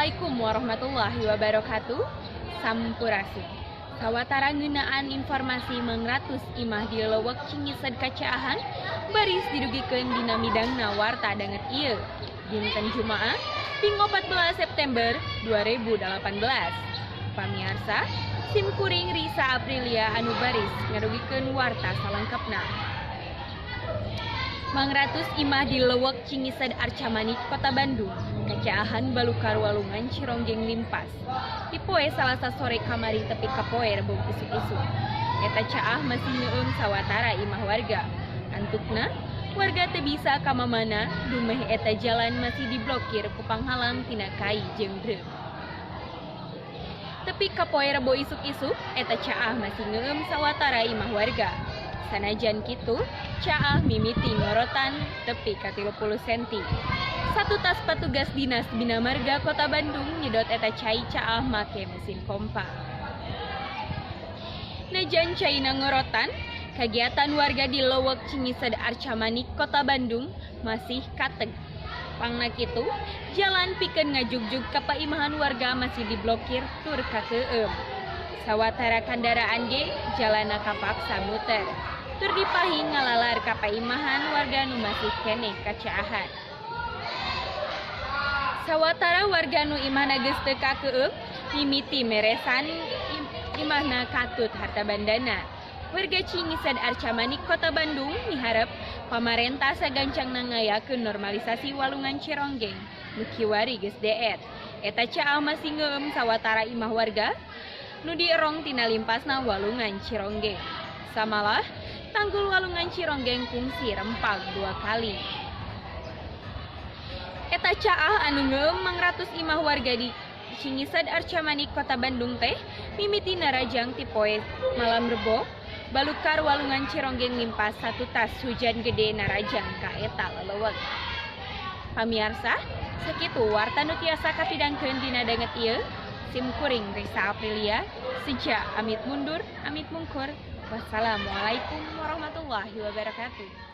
Assalamualaikum warahmatullahi wabarakatuh. Sampurasun. Sawatara ngeunaan informasi mangratus imah di lelewek Cingised Kacaahan baris didugikeun dina midangna warta danget ieu. Dinten Jumaah, ping 14 September 2018. Pamiarsa, sim kuring Risa Aprilia anu baris ngadugikeun warta salengkapna. Mangratus imah di Lewek Cingised Arcamanik, Kota Bandung, kacaahan balukar walungan Cironggeng limpas. Ti poe Salasa sore kamari tepi ka poe Rebo isuk-isuk. Eta caah masih neueum sawatara imah warga. Antukna, warga teu bisa ka mamana dumeh eta jalan masih diblokir ku panghalang tina kai jeung dreum. Tepi ka poe Rebo isuk-isuk, eta caah masih neueum sawatara imah warga. Sanajan kitu, caah mimiti ngorotan tepi ka 30 senti. Satutas patugas Dinas Bina Marga Kota Bandung nyedot eta cai caah make mesin pompa. Najan caina ngorotan, kagiatan warga di Lewek Cingised Arcamanik, Kota Bandung masih kateg. Pangna kitu, jalan pikeun ngajugjug ka paimahan warga masih diblokir tur kakeueum. Sawatara kandaraan ge jalanna kapaksa muter. Tur dipahing ngalalar ka paimahan warga nu masih keneh kacaahan. Sawatara warga nu imahna geus teu kakeueum mimiti meresan imahna katut harta bandana. Warga Cingised Arcamanik, Kota Bandung miharep pamarentah sagancangna ngayakeun normalisasi walungan Cironggeng nu kiwari geus deet. Eta caah masih ngeueum sawatara imah warga nu dierong tina limpasna walungan Cironggeng. Samalah, tanggul walungan Cironggeng kungsi rempag dua kali. Eta caah anu ngeueum mangratus imah warga di Cingised Arcamanik, Kota Bandung teh mimiti narajang ti poe malam Rebo, balukar walungan Cironggeng limpas satutas hujan gede narajang ka eta lelewek. Pamiarsa, sakitu warta nu tiasa kapidangkeun dina danget ieu. Sim kuring Risa Aprilia, seja amit mundur, amit mungkur. Wassalamualaikum warahmatullahi wabarakatuh.